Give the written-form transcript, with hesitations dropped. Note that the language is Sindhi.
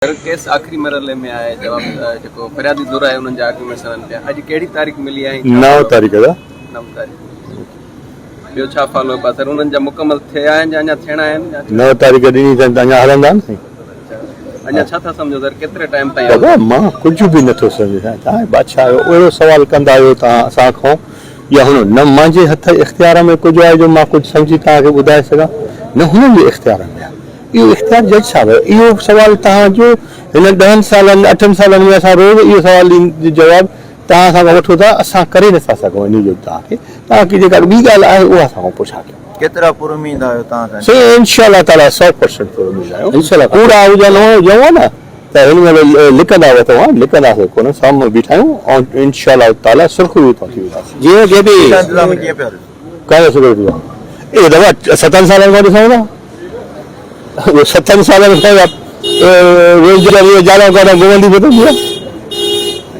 سر ڪيس آخري مرحلي ۾ آهي جواب جيڪو فريادي ڌر آهي انهن جا آرگيومينٽس هلن پيا اڄ ڪهڙي تاريخ ملي آهي 9 تاريخ دا 9 تاريخ ٻيو ڇا فالو اپ آهي سر انهن جا مڪمل ٿيا آهن يا اڃا ٿيڻا آهن 9 تاريخ ڏني اٿن ته اڃا هلندا نه سائين اڃا ڇا ٿا سمجهو سر ڪيتري ٽائيم تائين بابا مان ڪجهه به نٿو سمجهان توهان بادشاهه آهيو اهڙو سوال ڪندا آهيو توهان اسان کان يا هن نه مانجي هٿ اختيار ۾ ڪجهه آهي جو مان ڪجهه سمجهي توهان کي ٻڌائي سگهان نه هنن جي اختيار ۾ آهي اهو اختيار جج صاحب جو. اهو سوال توهان جو هن ڏهن سالن اٺن سالن ۾ اسان روز اهو سوال جو جواب توهان اسان کان وٺو ٿا اسان ڪري نٿا سگهون انهي جو توهان کي توهان کي جيڪا ٻي ڳالهه آهي اها اسان کان پڇا ڪيو. ڪيترا پر اميد آهيو توهان سان. سائين انشاء الله تعالي سئو پرسنٽ پر اميد آهيون انشاء الله ڪوڙا هجن هجون ها نه ته هن مهل لڪندا وتون ها لڪنداسين ڪونه سامهون بيٺا آهيون ۽ انشاء الله تعالي سرخرو اتان ٿي وينداسين. جيئن جي به. انتظام ڪيئن پيا ڏسو. ڪهڙو سگريٽ پيو اهو دفعا ستن سالن کان ڏسون ٿا اهو ستن سالن کان رينجر اهو جالان ڪاٽان گهمندي پئي ٿي.